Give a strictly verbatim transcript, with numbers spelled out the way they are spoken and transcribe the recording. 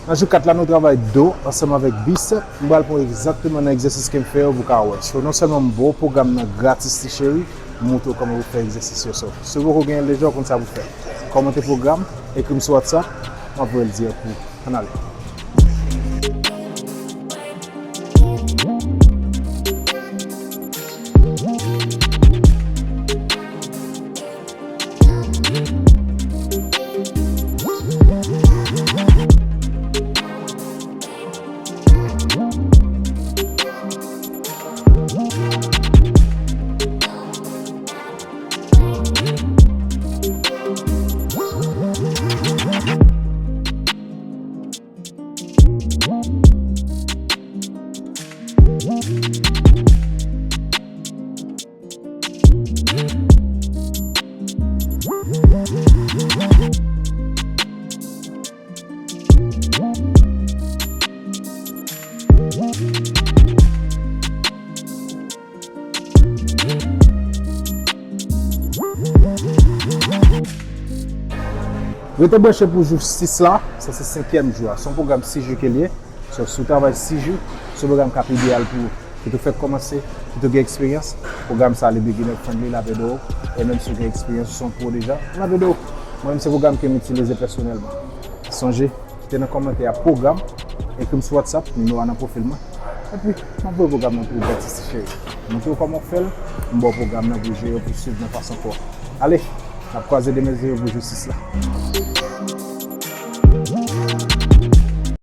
Nan jou kat la, nou travay do ansanm avèk bicep. M pral pran w egzakteman nan egzèsis ke m fè yo pou w ka wè. So, non sèlman m ba w pwogram nan gratis, ti cheri, m montre w kòman pou fè egzèsis yo. So, si w poko genyen l deja, w konn sa pou w fè. Kòmante pwogram, ekri m sou WhatsApp, m ap voye l dirèk pou ou. Ann ale. Rete branche pou jou sis la, sa se senkyèm jou a. Se yon pwogram sis jou ke l ye. So, si w travay sis jou, se yon pwogram k ap ideyal pou ou. Kit ou fèk kòmanse, kit ou gen eksperyans, pwogram sa a li beginner friendly, l ap ede w. E menm si w gen eksperyans, ou se yon pwo deja, l ap ede w. Mwen menm se pwogram ke m itilize pèsonèlman. Sonje, kite nan kòmantè a pwogram, ekri m sou WhatsApp, nimewo a nan pwofil mwen. Epi, m ap voye pwogram nan pou ou gratis, ti cheri. Montre w kòman w fè l, m ba w pwogram nan pou w jere, pou w swiv nan fason pa w. Ale, n ap kwaze demen zewo pou jou sis la.